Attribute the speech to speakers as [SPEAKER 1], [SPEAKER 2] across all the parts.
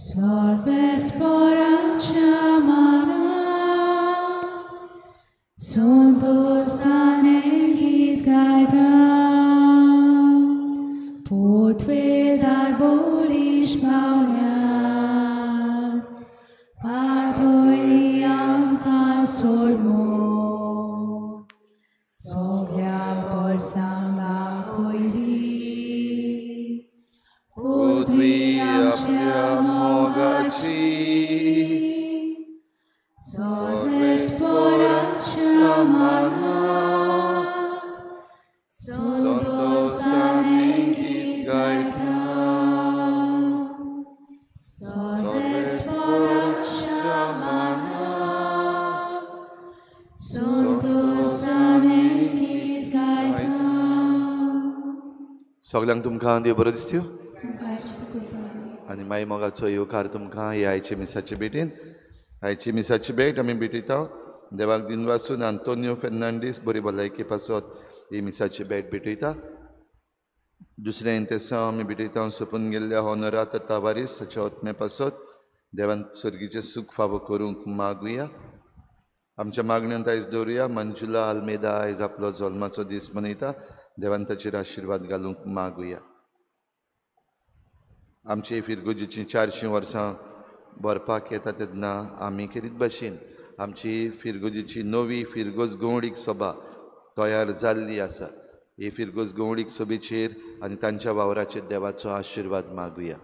[SPEAKER 1] सर्वेस्पराच्या माना संतोषाने गीत गायता पोतवेदार बोरीश पावल्या पाटोयली आमकां सोडमो सगळ्या वर्सां दाखयली
[SPEAKER 2] पृथ्वी आपल्या मोगाची
[SPEAKER 1] सर्वेस्पराच्या माना
[SPEAKER 2] संतोषाने गीत गायता
[SPEAKER 1] सर्वेस्पराच्या माना संतोषाने गीत गायता.
[SPEAKER 2] सगळ्यांक तुमकां देव बरो दिसत्यो आनी माई मोगाचो येवकार तुमकां हे आयचे मिसाचे भेटीन. आयची मिसाची भेट आमी भेटयता देवाक दिनवासून आंतोनियो फेर्नांडीस बरी भलायकी पासत ही मिसाची भेट भेटयता. दुसरें इंतेसांव आमी भेटयता सोंपून गेल्ल्या होनोरात तावारीस हाच्या ओतमे पासत देवान सर्गीचें सूख फावो करूंक मागुया. आमच्या मागण्यांत आयज दवरुया. मंजुला आल्मेदा आयज आपलो जल्माचो दीस मनयता. देवान ताचेर आशिर्वाद घालूंक मागुया. आमचे फिरगोजीचीं 400 वर्सां भरपाक येता तेन्ना आमी खेरीत भाशेन आमची फिरगोजीची नवी फिरगोज गवडीक सभा तयार जाल्ली आसा. ही फिरगोज गवडीक सभेचेर आनी तांच्या वावराचेर देवाचो आशिर्वाद मागुया.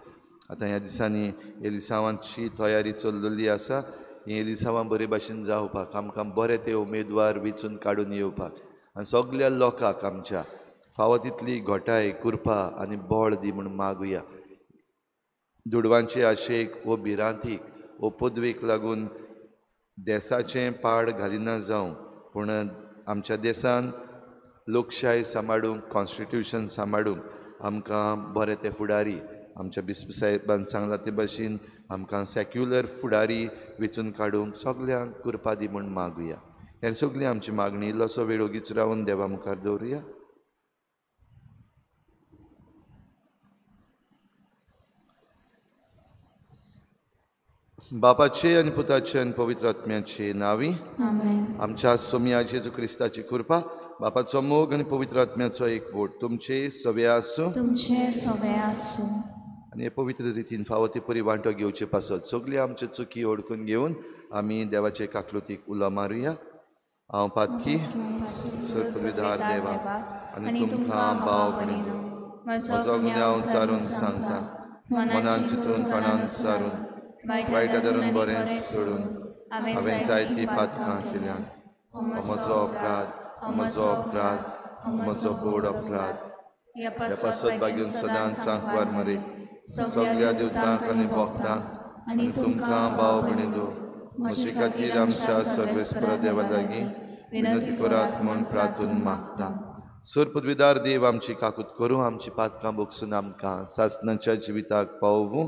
[SPEAKER 2] आतां ह्या दिसांनी एलिसांवांची तयारी चल्लेली आसा. हीं एलिसांवां बरे भाशेन जावपाक आमकां बरे ते उमेदवार वेंचून काडून येवपाक आनी सगल्या लोकांक आमच्या फावो तितली घोटाय कृपा आनी बळ दी म्हूण मागुया. दुडवांचे आशेक वो भिरांतीक वो पदवेक लागून देसाचें पाड घालिना जावं, पूण आमच्या देसान लोकशाय सांबाळूंक, कॉन्स्टिट्युशन सांबाळूंक आमकां बरे ते फुडारी आमच्या बिस्प साहेबान सांगला ते भाशेन आमकां सॅक्युलर फुडारी वेंचून काडूंक सगल्यांक कृपा दी म्हूण मागुया. हे सगळी आमची मागणी इल्लोसो वेळ ओगीच रावन देवा मुखार दवरुया. बापाचे आनी पुताचे आनी पवित्र आत्म्याचे नांवी आमच्या सोम्या जेजू क्रिस्ताची कृपा, बापाचो मोग आनी पवित्र आत्म्याचो एकवट तुमचे सवे आसूं.
[SPEAKER 1] तुमचे सवे आसूं.
[SPEAKER 2] आनी हे पवित्र रितीन फावो ते परी वांटो घेवचे पासत सगळी आमचे चुकी ओडकून घेवन आमी देवाचे काकलुतीक उलो मारुया. हांव पातकी सरपविदार देवा आनी तुमकां भाव भयणीनो म्हजो गुन्यांव चारून सांगता, मनान चिंतून कोणान चारून वायट धरून बरें सोडून हांवें जायतीं पातकां केल्यात. म्हजो अपराध, म्हजो अपराध, म्हजो बोड अपराध. ह्या पासत बागेवन सदांच सांकवार मरे सगल्या देवतांक आनी भक्तांक आनी तुमकां भाव भयणीनो म्हजे खातीर आमच्या सर्वेस्परा देवा लागीं विनंती करात म्हूण प्रार्थून मागता. सर पदवीदार देव आमची काकूत करूं, आमची पातकां बोगसून आमकां सासणाच्या जिविताक पावोवूं.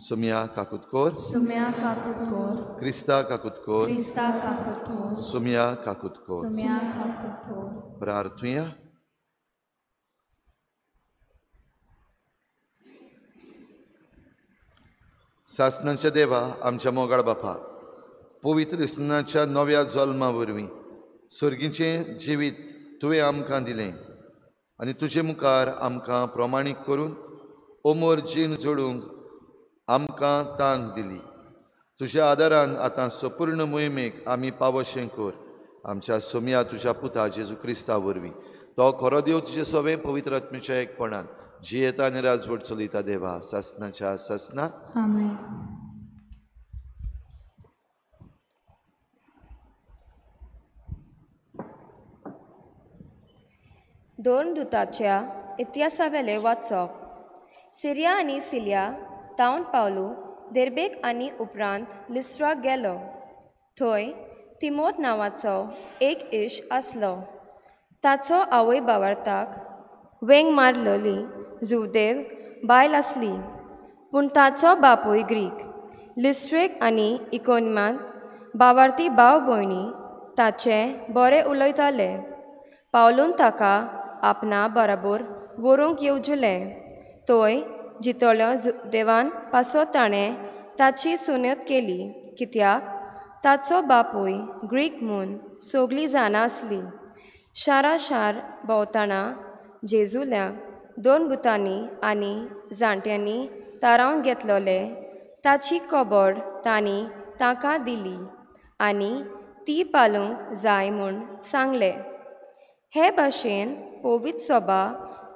[SPEAKER 2] सुम्या काकूत कोर,
[SPEAKER 1] सुम्या काकूत कोर,
[SPEAKER 2] क्रिस्ता काकूत कोर,
[SPEAKER 1] क्रिस्ता काकूत कोर,
[SPEAKER 2] सुम्या काकूत कोर,
[SPEAKER 1] सुम्या काकूत कोर.
[SPEAKER 2] प्रार्थुया. सासणाच्या देवा आमच्या मोगाळ बापा, पवित्र इसनाच्या नव्या जल्मा वरवीं सर्गीचें जिवीत तुवें आमकां दिलें आनी तुजे मुखार आमकां प्रमाणीक करून अमर जीण जोडूंक आमकां तांक दिली. तुज्या आदारान आतां संपूर्ण मोहिमेक आमी पावोशें कर. आमच्या सोम्या तुज्या पुता जेजू क्रिस्ता वरवीं तो खरो देव तुजे सवें पवित्र आत्म्याच्या एकपणान जियेता आनी राजवट चलयता देवा सासणाच्या सासना.
[SPEAKER 1] आमेन.
[SPEAKER 3] दोन दुताच्या इतिहासावेलें वाचप. सिरिया आनी सिलिया तावन पावलू देर्बेक आनी उपरांत लिस्ट्राक गेलो. थंय तिमोत नांवाचो एक इश आसलो. ताचो आवय बावार्थाक वेंग मारलेली जुवदेव बायल आसली, पूण ताचो बापूय ग्रीक. लिस्ट्रेक आनी इकोनिमांत बावार्थी भाव भयणी ताचे बरे उलयताले. पावलून ताका आपणा बराबर व्हरूंक येवजुलें. थंय जितोल्यो देवान पासो ताणें ताची सुन्यत केली, कित्याक ताचो बापूय ग्रीक म्हूण सगळीं जाणां आसलीं. शारा शार भोंवतना जेजूल्या दोन भुतांनी आनी जाणट्यांनी थारावन घेतलोले ताची खबर तांणी तांकां दिली आनी ती पालूंक जाय म्हूण सांगलें. हे भाशेन पवित्र सभा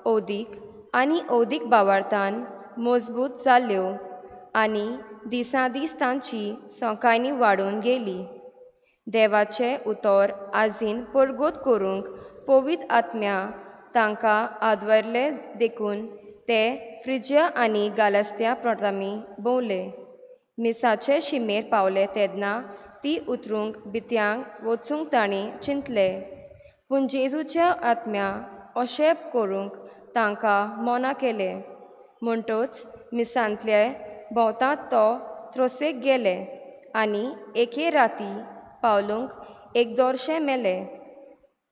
[SPEAKER 3] अवदीक आनी अवदीक बावार्थान मजबूत जाल्यो आनी दिसांदीस तांची सोंकायनी वाडून गेली. देवाचें उतर आजीन परगट करूंक पवित्र आत्म्या तांकां आदवरले देखून ते फ्रिज्या आनी गालस्त्या प्रांतांनी भोंवले. मिसाचे शिमेर पावले तेन्ना ती उतरूंक भित्यांक वचूंक तांणी चिंतलें, पूण जेजूच्या आत्म्या अशें करूंक तांकां मना केलें. म्हणटच मिसांतले भोंवतात तो त्रोसेक गेले आनी एके राती पावलूंक एक दोरशें मेलें.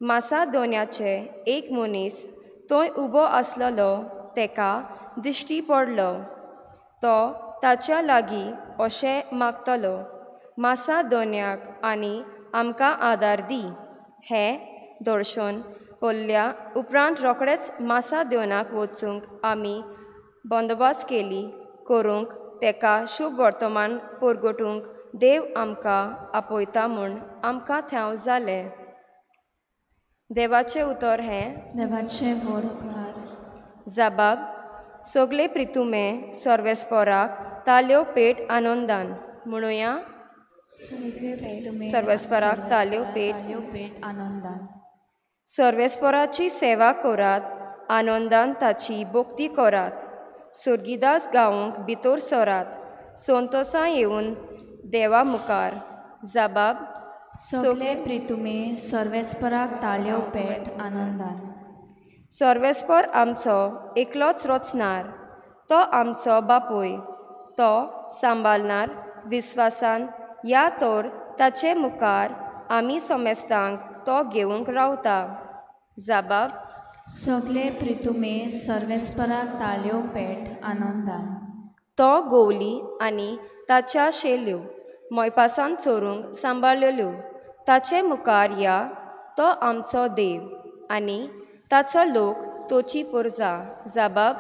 [SPEAKER 3] मासा दोन्याचे एक मनीस थंय उबो आसलेलो तेका दिश्टी पडलो. तो ताच्या लागीं अशें मागतालो, मासा दोन्याक आनी आमकां आदार दी. हें दर्शन पळयल्या उपरांत रोखडेच मासा देवनाक वचूंक आमी बंदोबस्त केली करूंक तेका शुभ वर्तमान परगटूंक देव आमकां आपयता म्हूण आमकां थाव जालें. देवाचें उतर हें.
[SPEAKER 1] देवाचें व्हड उपकार.
[SPEAKER 3] जबाब सगळे प्रितुमे सर्वेस्पोराक ताल्यो पेट आनंदान म्हणुया. सर्वेस्पराक ताल्यो पेट
[SPEAKER 1] आनंदान.
[SPEAKER 3] सर्वेस्पराची सेवा करात, आनंदान ताची भक्ती करात. सोर्गिदास गावंक भितर सरात, संतोसां येवन देवा मुखार. जबाब
[SPEAKER 1] सगळे प्रितुमे सर्वेस्पराक ताल्यो पेट आनंदान.
[SPEAKER 3] सर्वेस्पर आमचो एकलोच रचणार, तो आमचो बापूय, तो सांबाळणार विस्वासान या तर ताचे मुखार आमी सोमेस्तांक तो घेवंक रावता. जबाब
[SPEAKER 1] सगळे प्रितुमे सर्वेस्पराक ताल्यो पेट आनंदान.
[SPEAKER 3] तो गोवली आनी ताच्या शेल्यो मोयपासान चोरूंक सांबाळ्ळ्यो. ताचे मुखार या, तो आमचो देव आनी ताचो लोक तोची पोरजा. जबाब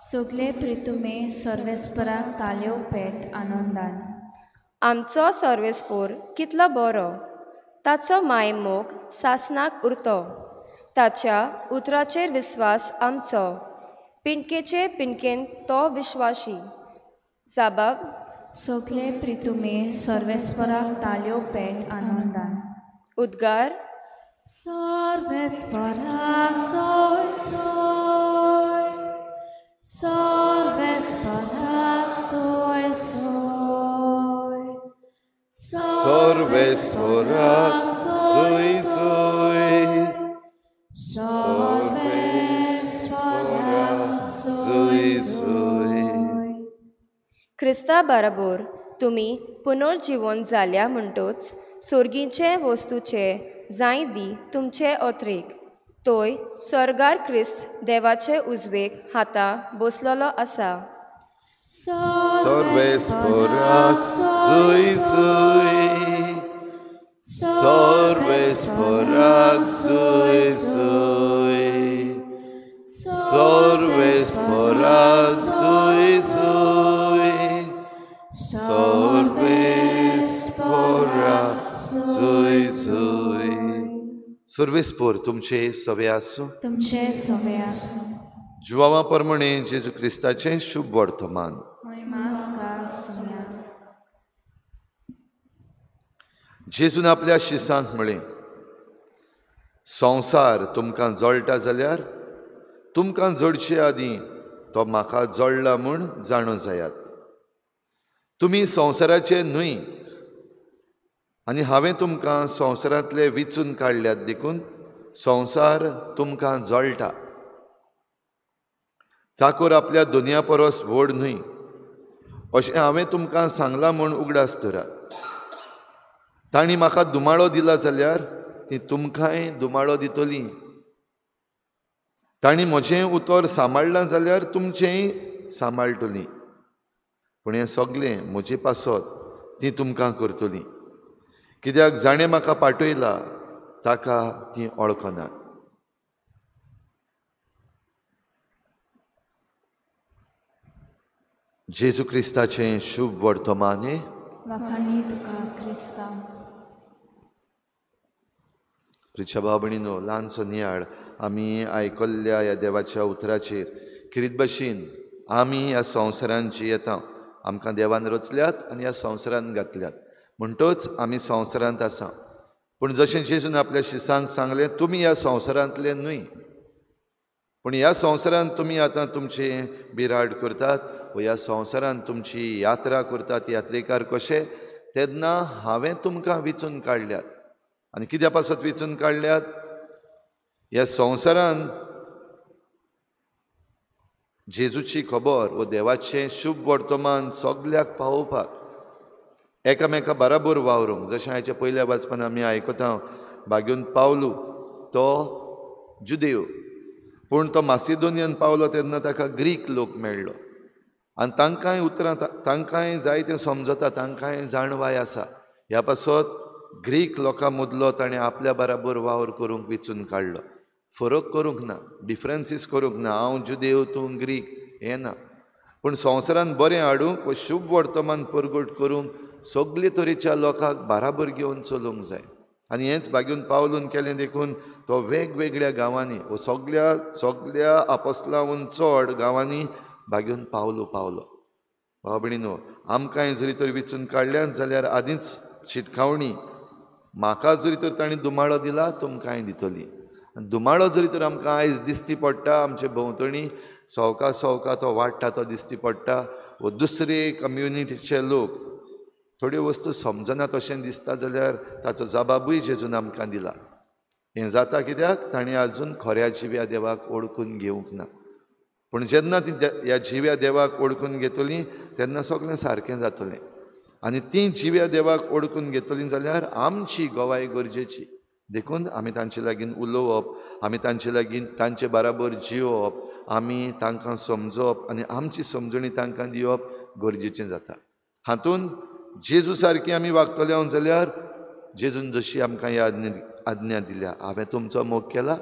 [SPEAKER 1] सगळे प्रितुमे सर्वेस्पराक ताल्यो पेट आनंदान.
[SPEAKER 3] आमचो सर्वेस्पोर कितलो बरो, ताचो माय मोग सासणाक उरतो. ताच्या उतराचेर विस्वास आमचो, पिंडकेचे पिंडकेन तो विश्वाशी. जबाब
[SPEAKER 1] सगळे प्रितुमे सर्वेस्पराक ताल्यो पेट आनंदान.
[SPEAKER 3] उद्गार
[SPEAKER 1] सर्वेस्पराक सोय सोय, सर्वेस्पराक सोय सोय,
[SPEAKER 2] सर्वेस्पराक सोय सोय,
[SPEAKER 1] सर्वेस्पराक सोय सोय.
[SPEAKER 3] क्रिस्ता बराबर तुमी पुनर्जिवन जाल्या म्हणटच सोर्गीचे वस्तूचे जाय दी तुमचे अत्रेक. तोय स्वर्गार क्रिस्त देवाचे उजवेक हाता बसलेलो आसा.
[SPEAKER 2] सर्वेस्पराक सोय सोय, सर्वेस्पराक सोय सोय, सर्वेस्पराक सोय सोय, सर्वेस्पराक सोय सोय. सर्वेस्पोर तुमचे सवे आसूं.
[SPEAKER 1] तुमचे सवे आसूं.
[SPEAKER 2] जुवावा प्रमाणे जेजू क्रिस्ताचें शुभ वर्तमान. जेजून आपल्या शिसांक म्हळें, संवसार तुमकां जळटा जाल्यार तुमकां जळचे आदीं तो म्हाका जळ्ळा म्हूण जाणो जायात. तुमी संवसाराचे न्हय आनी हांवें तुमकां संवसारांतले विचून काडल्यात देखून संवसार तुमकां जळटा. चाकोर आपल्या दुनिया परस व्हड न्हय अशें हांवें तुमकां सांगलां म्हूण उगडास धरात. तांणी म्हाका दुमाळो दिला जाल्यार ती तुमकांय दुमाळो दितली. तांणी म्हजें उतर सांबाळ्ळां जाल्यार तुमचेंय सांबाळटलीं. पूण हें सगळें म्हजे पासत तीं तुमकां करतलीं, कित्याक जाणें म्हाका पाठयला ताका तीं वळखनात. जेजू क्रिस्ताचें शुभ वर्तमान.
[SPEAKER 1] वाखाणी तुका क्रिस्ता.
[SPEAKER 2] प्रिच्या भाव भयणीनो, ल्हानसो नियाळ आमी आयकल्ल्या ह्या देवाच्या उतराचेर. किरीत भशेन आमी ह्या संवसारान जियेता, आमकां देवान रचल्यात आनी ह्या संवसारान घातल्यात, म्हणटच आमी संवसारांत आसा. पूण जशें जेजून आपल्या शिसांक सांगलें, तुमी ह्या संवसारांतले न्हय, पूण ह्या संवसारांत तुमी आतां तुमचें बिराड करतात वा ह्या संवसारांत तुमची यात्रा करतात, यात्रेकार कशे, तेन्ना हांवें तुमकां विचून काडल्यात. आनी कित्या पासत विचून काडल्यात? ह्या संवसारांत जेजूची खबर व देवाचें शुभ वर्तमान सगल्याक पावोवपाक, एकामेका बराबर वावरूंक. जशें आयच्या पयल्या वाचपान आमी आयकता, भाग्यून पावलू तो जुदेव, पूण तो मासिदोनियन पावलो तेन्ना ताका ग्रीक लोक मेळ्ळो आनी तांकांय उतरां, तांकांय जायतें समजता, तांकांय जाणवाय आसा. ह्या पासत ग्रीक लोकां मदलो ताणें आपल्या बराबर वावर करूंक विचून काडलो. फरक करूंक ना, डिफरन्सीस करूंक ना, हांव जुदेव तूं ग्रीक हें ना, पूण संवसारान बरें हाडूंक वा शुभ वर्तमान परगट करूंक सगळे तरेच्या लोकांक बाराबर घेवन चलूंक जाय. आनी हेंच भाग्यून पावलून केलें, देखून तो वेगवेगळ्या गांवांनी व सगल्या सगल्या आपोस्लांहून चड गांवांनी भाग्यून पावलो पावलो. भाव भयणीनो, आमकांय जरी तर विचून काडल्यात जाल्यार आदींच शिटकावणी, म्हाका जरी तर तांणी दुमाळो दिला तुमकांय दितली. दुमाळो जरी तर आमकां आयज दिसती पडटा, आमचे भोंवतणी सवका सवका तो वाडटा तो दिसती पडटा, व दुसरे कम्युनिटीचे लोक थोड्यो वस्तू समजनात अशें दिसता जाल्यार ताचो जबाबूय जेजून आमकां दिला. हें जाता कित्याक ताणें आजून खऱ्या जिव्या देवाक ओळखून घेवंक ना. पूण जेन्ना ती ह्या जिव्या देवाक ओळखून घेतली तेन्ना सगळें सारकें जातलें. आनी ती जिव्या देवाक ओळखून घेतली जाल्यार आमची गवाय गरजेची. देखून आमी तांचे लागीं उलोवप, आमी तांचे लागीं तांचे बराबर जियोवप, आमी तांकां समजप आनी आमची समजणी तांकां दिवप गरजेचें जाता. हातून जेजू सारकी आमी वागतले जाल्यार जेजून जशी आमकां ही आज्ञा दिल्या, हांवें तुमचो मोग केला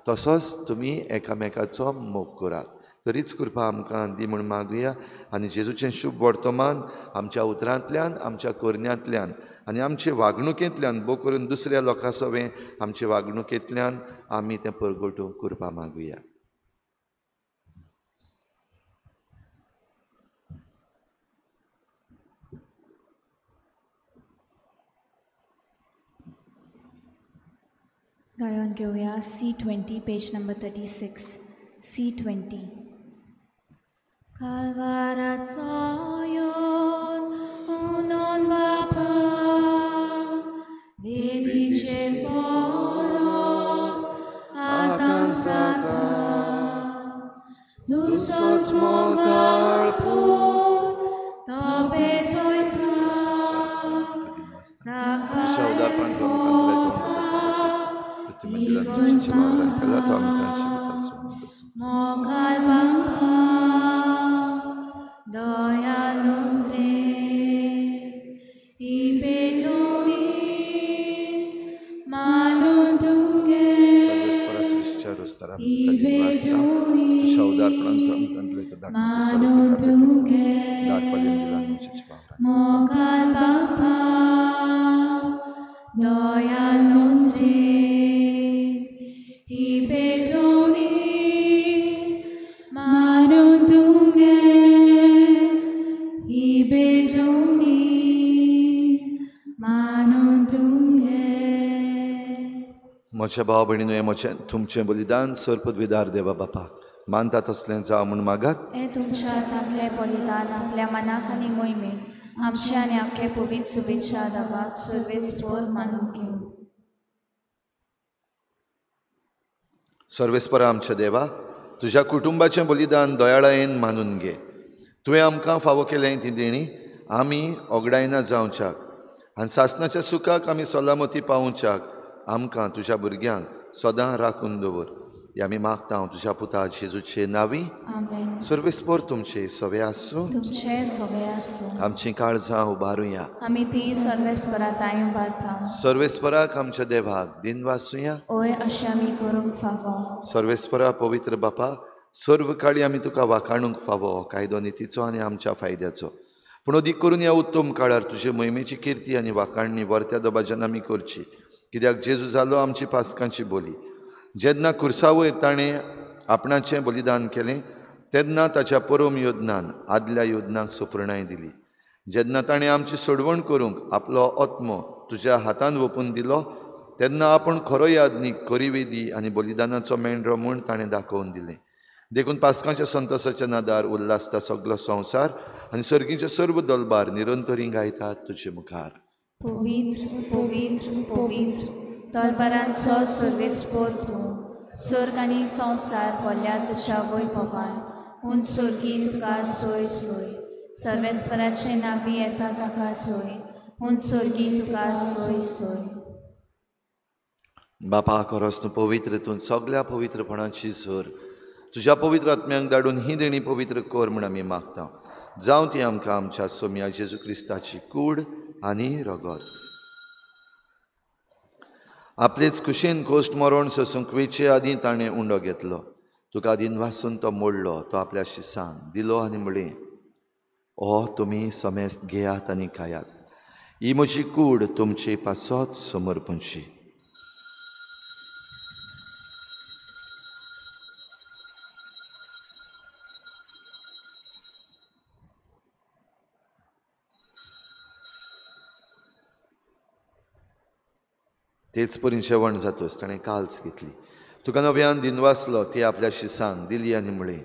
[SPEAKER 2] तसोच तुमी एकामेकाचो मोग करात, तरीच कृपा आमकां दी म्हूण मागुया. आनी जेजूचें शुभ वर्तमान आमच्या उतरांतल्यान, आमच्या करण्यांतल्यान आनी आमचे वागणुकेंतल्यान, भोव करून दुसऱ्या लोकां सवें आमचे वागणुकेंतल्यान आमी तें परगटूंक कृपा मागुया.
[SPEAKER 1] गायन घेवया C20 page number 36. C20. कालवाराचो येवन उनोन बापा वेदीचेर परत आतां जाता, दुसरोच मोगाळ पूत तो पेटयता ताका मोगाळ बापा दयालु रे ही पेटोणी मारून तुगे ही पेटोणी मारून तुगे मोगाळ बापा दयालु रे ही पेटोणी मारून तुगे ही पेटोणी मारून तुगे.
[SPEAKER 2] म्हज्या भाव भयणीनो, हें म्हजें तुमचें बलिदान सर्पद्विदार देवा बापाक मानता तसलें जावं म्हूण मागात.
[SPEAKER 1] हें तुमच्या हातांतलें बलिदान आपल्या मनाक आनी मोहिमेक आमच्या आनी आख्खे पवित्र शुभेच्छा दावाक सर्वेस्पर मानून घेवं.
[SPEAKER 2] सर्वेस्परा आमच्या देवा, तुज्या कुटुंबाचें बलिदान दयाळायेन मानून घे. तुवें आमकां फावो केलें ती देणी आमी ओगडायना जावच्याक आनी सासणाच्या सुखाक आमी सलामती पावोवच्याक आमकां तुज्या भुरग्यांक सदां राखून दवर. हे आमी मागता तुज्या पुता जेजूचे नावी।
[SPEAKER 1] आमेन।
[SPEAKER 2] सर्वेस्पोर तुमचे सवे आसूं,
[SPEAKER 1] तुमचे सवे आसूं।
[SPEAKER 2] आमची काळजां उबारुया,
[SPEAKER 1] आमी ती सर्वेस्परा तांय उबारता।
[SPEAKER 2] सर्वेस्पराक आमच्या देवाक दिनवासुया,
[SPEAKER 1] ओय अशें आमी करूंक फावो।
[SPEAKER 2] सर्वेस्परा पवित्र बापा, सर्व काळी आमी तुका वाखाणूंक फावो कायदो नितीचो आनी आमच्या फायद्याचो। पूण अदीक करून ह्या उत्तम काळार तुजे मोहिमेची किर्ती आनी वाखाणणी वर्त्या दबाज्यान आमी करची, कित्याक जेजू जालो आमची पास्कांची बोली। जेन्ना खुर्सा वयर ताणें आपणाचें बलिदान केलें तेन्ना ताच्या परम योजनान आदल्या योजनांक सोपरणाय दिली। जेन्ना ताणें आमची सोडवण करूंक आपलो आत्मो तुज्या हातान वोपून दिलो तेन्ना आपूण खरो याज्ञीक, खरी वेदी आनी बलिदानाचो मेंढरो म्हूण ताणें दाखोवन दिलें। देखून पास्कांच्या संतोसाच्या नादार उल्हासता सगलो संवसार आनी सर्गीचे सर्व दलबार निरंतरी गायतात तुजे मुखार।
[SPEAKER 1] पवित्र पवित्र पवित्र दलबारांचो सर्वेस्पोर तूं, स्वर्ग आनी संवसार भरल्या तुज्या वैभवान। उंच स्वर्गी तुका सोय सोय, सर्वेस्पराचे नावी येता ताका सोय, उंच स्वर्गी तुका सोय सोय।
[SPEAKER 2] बापा खरोच तूं पवित्र, तूं सगल्या पवित्रपणाची झर, तुज्या पवित्र आत्म्यांक धाडून ही देणी पवित्र कर म्हूण आमी मागता। जावं ती आमकां आमच्या सोम्या जेजू क्रिस्ताची कूड आनी रगत। आपलेच कुशीन कोश्ट मरण सोसूंक वेचे आदीं ताणें उंडो घेतलो, तुका दिनवासून तो मोडलो, तो आपल्या शिसांक दिलो आनी म्हणलें, ओ तुमी समेस्त घेयात आनी खायात, ही म्हजी कूड तुमचे पासत समर्पणशी। तेच परी जेवण जातोच ताणें काल्स घेतली, तुका नव्यान दिनवासलो, ती आपल्या शिसांक दिली आनी म्हणलें,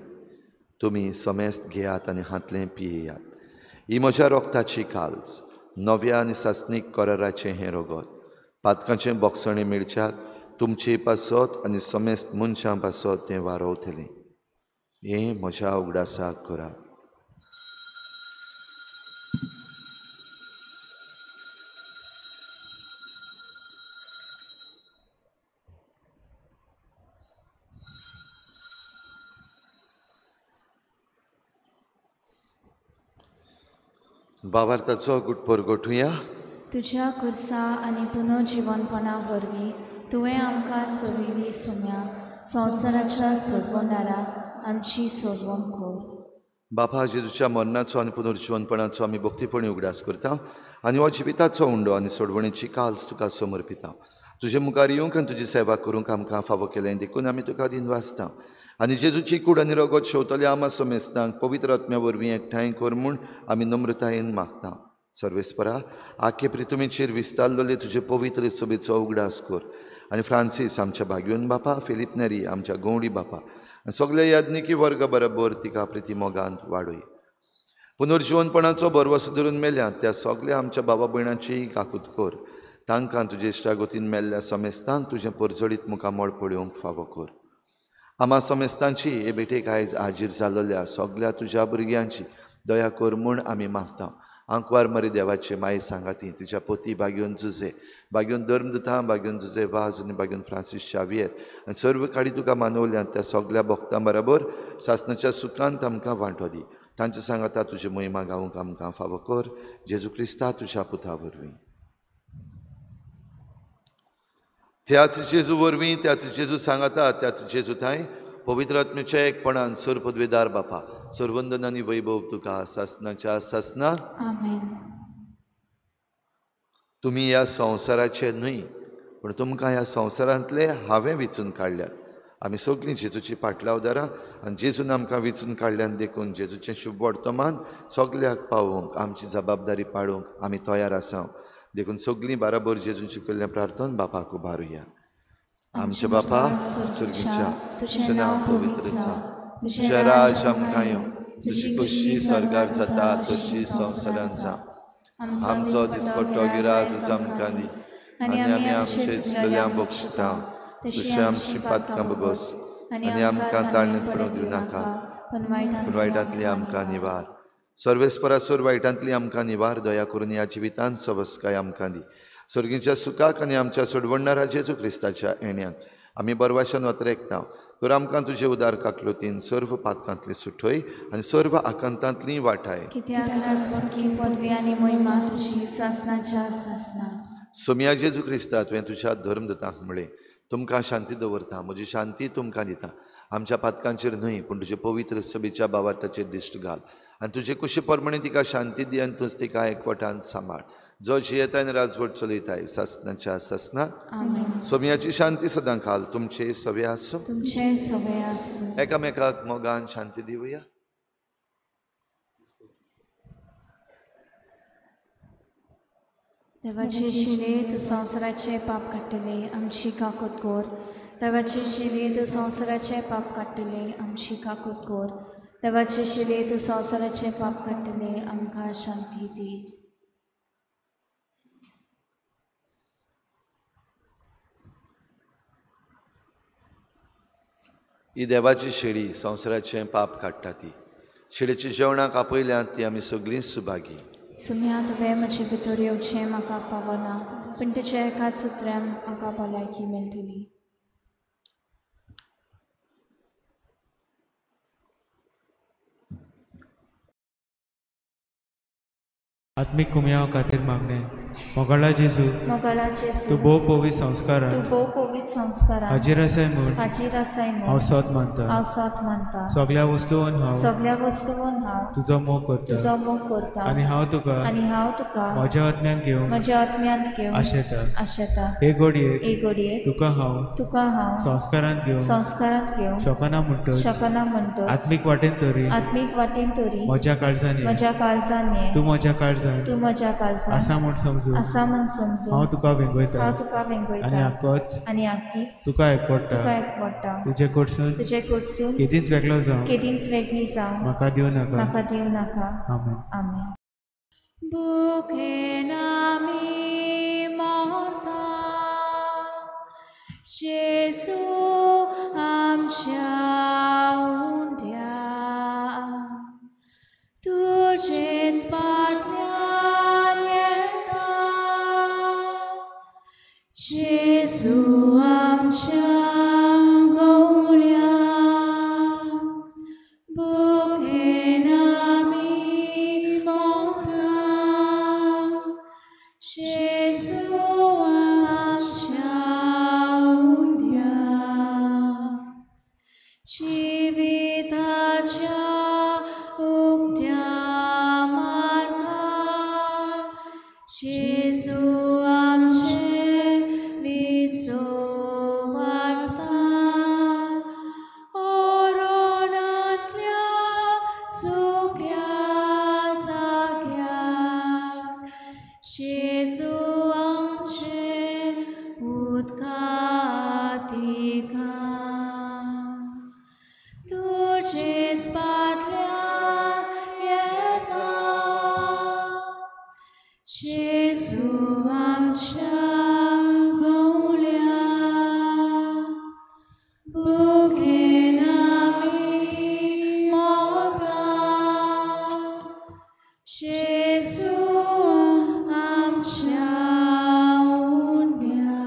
[SPEAKER 2] तुमी समेस्त घेयात आनी हांतलें पियेयात, ही म्हज्या रोगताची काल्स, नव्या आनी सासणीक कराराचें हें रगत, पातकांचें बोगसणें मेळच्याक तुमचे पासत आनी समेस्त मनशां पासत तें वारोवतलें। हें म्हज्या उगडासाक करात। बाबार्थाचो गुटपोर गोठुया।
[SPEAKER 1] तुज्या खुर्सा आनी पुनर्जिवनपणा वरवीं तुवें आमकां सोडयली सुम्या, संवसाराच्या सोडवणारा आमची सोडवण कर।
[SPEAKER 2] बापा जेजूच्या मरणाचो आनी पुनर्जिवनपणाचो आमी भक्तीपणी उगडास करता आनी हो जिविताचो उंडो आनी सोडवणेची काल्स तुका समर्पिता। तुजे मुखार येवंक आनी तुजी सेवा करूंक आमकां फावो केलें देखून आमी तुका दिनवासता आनी जेजूची कूड आनी रगत शेवतल्या आमा समेस्तांक पवित्र आत्म्या वरवीं एकठांय कर म्हूण आमी नम्रतायेन मागता। सर्वेस्परा आखे प्रितुमेचेर विस्तारलेले तुजे पवित्र सभेचो उगडास कर आनी फ्रांसीस आमच्या भाग्योन बापा, फिलीप नेरी आमच्या गौडी बापा आनी सगल्या याज्ञिकी वर्गा बरोबर तिका प्रिती मोगान वाडय। पुनर्जिवनपणाचो भरवसो धरून मेल्या त्या सगल्या आमच्या बाबा भयणाची काकूत कर, तांकां तुजे इश्टागतीन मेल्ल्या समेस्तांक तुजें परजळीत मुखामळ पळोवंक फावो कर। आमा समेस्तांची हे भेटेक आयज हाजीर जाल्ल्या सगल्या तुज्या भुरग्यांची दया कर म्हूण आमी मागता। आंकवार मरी देवाचे माई सांगाती तिच्या पोती बागयोन जुजे, बागयोन धर्मदुतां, बागयोन जुजे वाज आनी बागयोन फ्रांसीस शावियर आनी सर्व काडी तुका मानवल्यान त्या सगल्या भक्तां बराबर सासणाच्या सुखांत आमकां वांटो दी। तांचे सांगाता तुजी महिमा गावंक आमकां फावो कर, जेजू क्रिस्ता तुज्या पुता वरवीं। त्याच जेजू वरवीं, त्याच जेजू सांगाता, त्याच जेजू थांय पवित्र आत्म्याच्या एकपणान सर्वपदवेदार बापा, सर्वंदन आनी वैभव तुका सासणाच्या सासना।
[SPEAKER 1] आमेन।
[SPEAKER 2] तुमी ह्या संवसाराचे न्हय, पूण तुमकां ह्या संवसारांतले हांवें विचून काडल्यात। आमी सगळीं जेजूची पाटलावदारां आनी जेजून आमकां विचून काडल्यान देखून जेजूचें शुभ वर्तमान सगल्याक पावोवंक आमची जबाबदारी पाळोवंक आमी तयार आसा। देखून सगळीं बराबर जेजून शिकयल्लें प्रार्थन बापाक उबारुया। आमच्या बापा स्वर्गीच्या, तुजें नांव पवित्र जावं, तुजें राज आमकां येवं, तुजी खोशी स्वर्गार जाता तशी संवसारांत जावं। आमचो दिसपट्टो गिराज आमकां दी आनी आमी आमचे चुकल्यांक बक्षिता तशी आमची पातकां भोगोस आनी आमकां ताळणेंत पडूंक दिवं नाका, पूण वायटांतली आमकां निवार। सर्वेस्परासोर वायटांतली आमकां निवार, दया करून ह्या जिवितांत सवस्काय आमकां दी। स्वर्गीच्या सुखाक आनी आमच्या सोडवणणारा जेजू क्रिस्ताच्या येण्याक आमी बरवाशान वतरेकता। तर आमकां तुजे उदार काकलोतीन सर्व पातकांतली सुठय आनी सर्व आकांतांतली वाटाय.
[SPEAKER 1] कित्याक राजवटकी पदवी आनी महिमा तुजी सासणाच्या सासणा.
[SPEAKER 2] सोमया जेजू क्रिस्ता, तुवें तुज्या धर्मदूतांक म्हळें, तुमकां शांती दवरता, म्हजी शांती तुमकां दिता. आमच्या पातकांचेर न्हय पूण तुजे पवित्र सभेच्या भावार्थाचेर दिश्ट घाल आनी तुजे कुशी प्रमाणे तिका शांती दी आनी तूंच तिका एकवटान सांबाळ, जो जियेता आनी राजवट चलयताय सासणाच्या सासणा.
[SPEAKER 1] आमेन.
[SPEAKER 2] सोमयाची शांती सदां काल तुमचे सवे आसूं.
[SPEAKER 1] तुमचे सवे आसूं.
[SPEAKER 2] एकामेकाक मोगान शांती दिवया.
[SPEAKER 1] देवाचे शिले तूं संवसाराचे पाप काडटले, आमची काकूत कर. देवाचे शिले तूं संवसाराचे पाप काडटले, आमची काकूत कर. देवाचे शिले तूं संवसाराचे पाप काडटले, आमकां शांती दी.
[SPEAKER 2] ही देवाची शेळी संवसाराचें पाप काडटा. ती शेळीची जेवणाक आपयल्यात ती आमी सगळींच सुभागी.
[SPEAKER 1] सुम्या, तुवें म्हजे भितर येवचें म्हाका फावना, पूण तुज्या एकाच उतरान म्हाका भलायकी मेळटली.
[SPEAKER 4] आत्मीक कुमयाव खातीर मागणें. मोगाळा जेजू,
[SPEAKER 1] मोगाळा जेजू,
[SPEAKER 4] तूं भोव पवित्र संस्कारान,
[SPEAKER 1] तूं भोव पवित्र संस्कारान
[SPEAKER 4] हाजीर आसाय म्हूण,
[SPEAKER 1] हाजीर आसाय म्हूण
[SPEAKER 4] हांव सोद मानता,
[SPEAKER 1] हांव सोद मानता.
[SPEAKER 4] सगळ्या वस्तून हांव,
[SPEAKER 1] सगळ्या वस्तून हांव
[SPEAKER 4] तुजो मोग करता,
[SPEAKER 1] तुजो मोग करता.
[SPEAKER 4] आनी हांव तुका,
[SPEAKER 1] आनी हांव तुका
[SPEAKER 4] म्हज्या आत्म्यान घेवन,
[SPEAKER 1] म्हज्या आत्म्यांत घेवन
[SPEAKER 4] आशेता,
[SPEAKER 1] आशेता.
[SPEAKER 4] हे घडयेक,
[SPEAKER 1] हे घडयेक
[SPEAKER 4] तुका हांव,
[SPEAKER 1] तुका हांव
[SPEAKER 4] संस्कारांत घेवन,
[SPEAKER 1] संस्कारांत घेवन
[SPEAKER 4] शकना म्हणटच,
[SPEAKER 1] शकना म्हणटच,
[SPEAKER 4] आत्मीक वाटेन तरी,
[SPEAKER 1] आत्मीक वाटेन तरी
[SPEAKER 4] म्हज्या काळजान,
[SPEAKER 1] म्हज्या काळजान ये,
[SPEAKER 4] तूं म्हज्या काळजान,
[SPEAKER 1] तूं म्हज्या काळजान
[SPEAKER 4] आसा म्हूण समजून,
[SPEAKER 1] आसा म्हूण समजून
[SPEAKER 4] हांव तुका वेंगयता,
[SPEAKER 1] हांव तुका वेंगयता.
[SPEAKER 4] आनी आकोच,
[SPEAKER 1] आनी आकीच
[SPEAKER 4] तुका एकवडटा,
[SPEAKER 1] तुका एकवडटा.
[SPEAKER 4] तुजे कडसून,
[SPEAKER 1] तुजे कडसून
[SPEAKER 4] केदींच वेगळो जावं,
[SPEAKER 1] केदींच वेगळी जावं
[SPEAKER 4] म्हाका दिवं नाका,
[SPEAKER 1] म्हाका दिवं नाका.
[SPEAKER 4] आमेन.
[SPEAKER 1] आमेन. भुकेन आमी मरता, जेजू आमच्या उंड्या, तुजेच फाटल्यान येता, जेजू आमच्या गवळ्या. भुकेन आमी मरता, जेजू आमच्या उंड्या, जिविताच्या उक्त्या मार्गार जेजू आमचे विसवासा, ओरोनांतल्या सुक्या जाग्यार जेजू आमचे उदकातिका, तुजेच फाटल्यान येता, जेजू आमच्या गवळ्या. भुकेन आमी मरता, जेजू आमच्या उंड्या.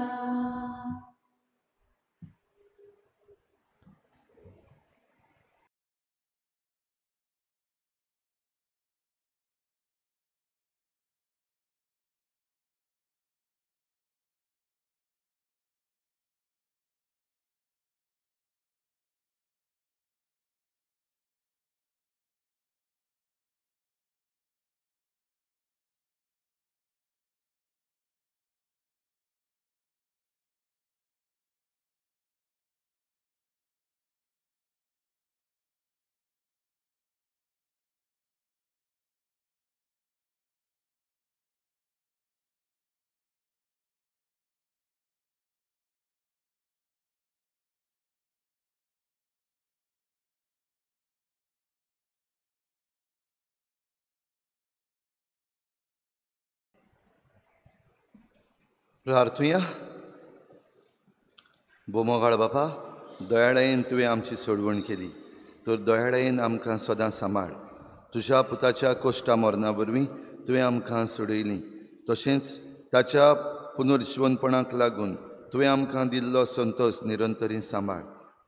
[SPEAKER 2] प्रार्थुया. बोमोगाळ बापा, दयाळायेन तुवें आमची सोडवण केली, तर दयाळायेन आमकां सदां सांबाळ. तुज्या पुताच्या कोश्टा मरणा वरवीं तुवें आमकां सोडयली, तशेंच ताच्या पुनर्जिवनपणाक लागून तुवें आमकां दिल्लो संतोश निरंतरी सांबाळ.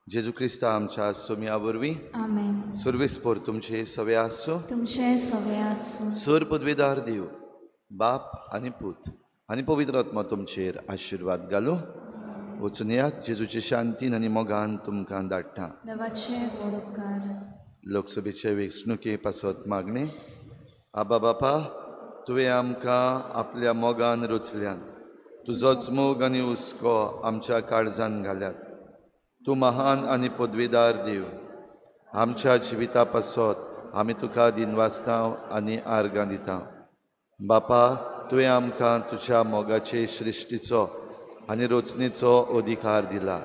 [SPEAKER 2] जेजू क्रिस्ता आमच्या सोम्या वरवीं.
[SPEAKER 1] आमेन.
[SPEAKER 2] सुर्वेस्पोर तुमचे सवे आसूं.
[SPEAKER 1] तुमचे सवे आसूं.
[SPEAKER 2] सुर पदवेदार देव बाप आनी पूत आनी पवित्र आत्मा तुमचेर आशिर्वाद घालूं. वचून येयात. जेजूचे शांतीन आनी मोगान तुमकां धाडटा.
[SPEAKER 1] देवाचे व्हड उपकार.
[SPEAKER 2] लोकसभेचे वेंचणुके पासत मागणें. आबा बापा, तुवें आमकां आपल्या मोगान रचल्यान, तुजोच मोग आनी हुस्को आमच्या काळजान घाल्यात. तूं महान आनी पदवेदार देव. आमच्या जिविता पासत आमी तुका दिनवासता आनी आर्गां दिता. बापा, तुवें आमकां तुज्या मोगाचे सृश्टीचो आनी रचनेचो अधिकार दिला.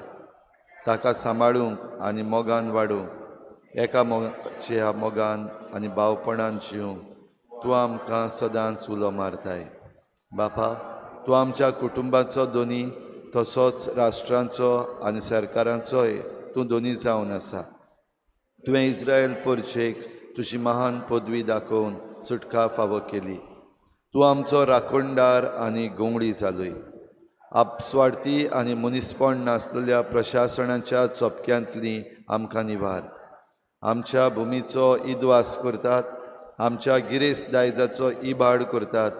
[SPEAKER 2] ताका सांबाळूंक आनी मोगान वाडूंक, एका मोगाच्या मोगान आनी भावपणान जिवंक तूं आमकां सदांच उलो मारताय. बापा, तूं आमच्या कुटुंबाचो दोनी तसोच राष्ट्रांचो आनी सरकारांचोय तूं दोनी जावन आसा. तुवें इस्रायल परचेक तुजी महान पदवी दाखोवन सुटका फावो केली. तूं आमचो राखणदार आनी गोंगडी जालोय. आपस्वार्थी आनी मनीसपण नासलेल्या प्रशासनाच्या चपक्यांतली आमकां निवार. आमच्या भुमीचो इद्वास करतात, आमच्या गिरेस्त दायजाचो इबाड करतात,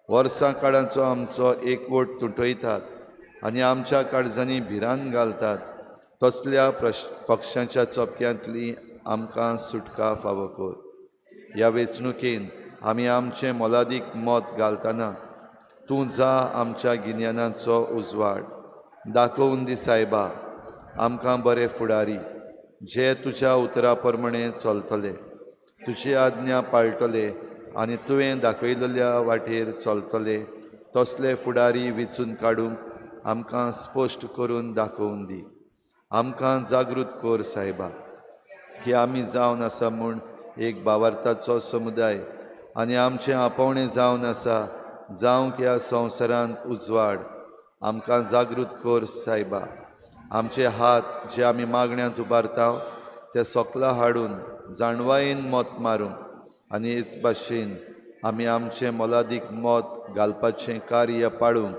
[SPEAKER 2] वर्सां काळाचो आमचो एकवट तुटयतात आनी आमच्या काळजांनी भिरांत घालतात. तसल्या पक्षांच्या चपक्यांतली आमकां सुटका फावो कर. ह्या वेंचणुकेन आमी आमचें मोलादीक मत घालतना तूं जा आमच्या गिन्यानाचो उजवाड दाखोवन दी सायबा. आमकां बरे फुडारी जे तुज्या उतरा प्रमाणे चलतले, तुजी आज्ञा पाळटले आनी तुवें दाखयलेल्या वाटेर चलतले तसले फुडारी विचून काडूंक आमकां स्पश्ट करून दाखोवन दी. आमकां जागृत कर सायबा, की आमी जावन आसा म्हूण एक भावार्थाचो समुदाय आनी आमचें आपोवणें जावन आसा जावंक ह्या संवसारांत उजवाड. आमकां जागृत कर सायबा. आमचे हात जे आमी मागण्यांत उबारता ते सोकला हाडून जाणवायेन मत मारूंक आनी हेच भाशेन आमी आमचें मोलादीक मत घालपाचें कार्य पाळूंक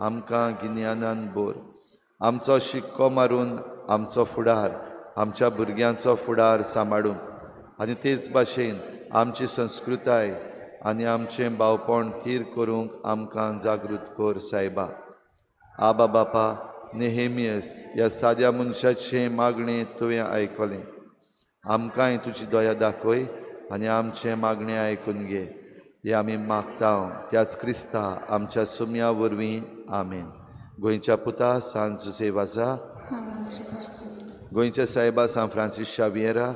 [SPEAKER 2] आमकां गिन्यानान भर. आमचो शिक्को मारून आमचो फुडार, आमच्या भुरग्यांचो फुडार सांबाळूंक आनी तेच भाशेन आमची संस्कृताय आनी आमचें भावपण थीर करूंक आमकां जागृत कर सायबा. आबा बापा, नेहेमियस ह्या साद्या मनशाचें मागणें तुवें आयकलें. आमकांय तुजी दया दाखय आनी आमचें मागणें आयकून घे. हें आमी मागता त्याच क्रिस्ता आमच्या सुम्या वरवीं. आमेन. गोंयच्या पुता सांत जुसे वाजा, गोंयच्या सायबा सांत फ्रांसीस शावियेरा,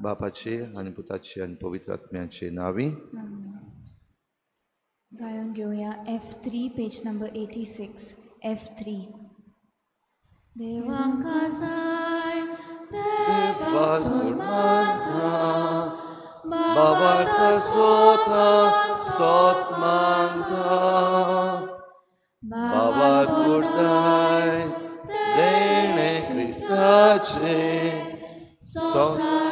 [SPEAKER 2] बापाचे आनी पुताचे आनी पवित्र आत्म्याचे नांवी.
[SPEAKER 1] गायन घेवया F3 page number 86. F3. देवांका जाय
[SPEAKER 2] देवाचो मानता, बाबार्थ सोता सोत मानता, बाबार पुरताय देणे क्रिस्ताचे संवसार